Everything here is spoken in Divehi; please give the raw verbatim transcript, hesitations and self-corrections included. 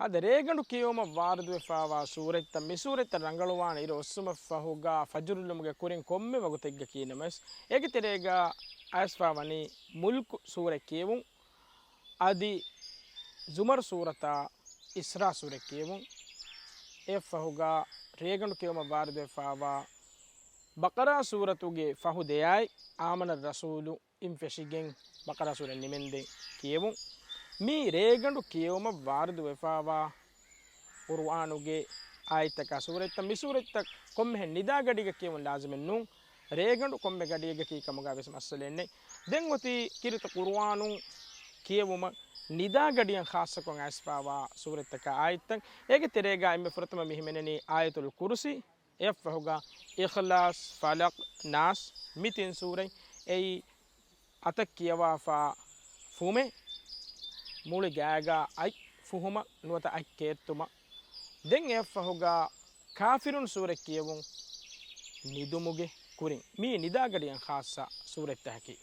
އަދި ރޭގަނޑު ކިޔެވުމަށް ވާރިދުވެފާވާ ސޫރަތްތައް މި ސޫރަތްތައް ރަނގަޅުވާނެ އިރު އޮއްސުމަށްފަހުގާ ފަޖުރު ލުމުގެ ކުރިން ކޮންމެ ވަގުތެއްގަ ކީނަމަވެސް، އޭގެ ތެރޭގާ އައިސްފާ ވަނީ މުލްކު ސޫރަތް ކިޔެވުން، އަދި ޒުމަރު ސޫރަތާ އިސްރާ ސޫރަތް ކިޔެވުން. އެއަށްފަހުގާ ރޭގަނޑު ކިޔެވުމަށް ވާރިދުވެފާވާ ބަޤަރާ ސޫރަތުގެ ފަހު ދެއާއި އާމަނަ ރަސޫލު އިން ފެށިގެން ބަޤަރާ ސޫރަ ނިމެންދެން ކިޔެވުން. މީ ރޭގަނޑު ކިޔެވުމަށް ވާރިދުވެފާވާ ޤުރުއާނުގެ އާޔަތްތަކާ ސޫރަތްތައް. މި ސޫރަތްތައް ކޮންމެހެން ނިދާ ގަޑިގަ ކިޔެވުން ލާޒިމެއް ނޫން. ރޭގަނޑު ކޮންމެ ގަޑިއެއްގަ ކީ ކަމުގަ ވެސް މައްސަލައެއް ނެތް. ދެން އޮތީ ކީރިތި ޤުރުއާނުން ކިޔެވުމަށް ނިދާ ގަޑިއަށް ޚާއްޞަކޮށް އައިސްފާވާ ސޫރަތްތަކާ އާޔަތްތައް. އޭގެ ތެރޭގަ އެންމެ ފުރަތަމަ މި ހިމެނެނީ އާޔަތުލް ކުރުސީ. އެއަށްފަހުގަ އިޚްލާޞް، ފަލަޤް، ނާސް، މި ތިން ސޫރަތް. އެއީ އަތަށް ކިޔަވާފާ ފުމެއް، މުޅި ގާގާ އަތް ފުހުމަށް ނުވަތަ އަތް ކޭއްތުމަށް. ދެން އެއަށްފަހުގަ ކާފިރުން ސޫރަތް ކިޔެވުން ނިދުމުގެ ކުރިން. މީ ނިދާގަޑިއަށް ޚާއްޞަ ސޫރަތްތަކަކީ.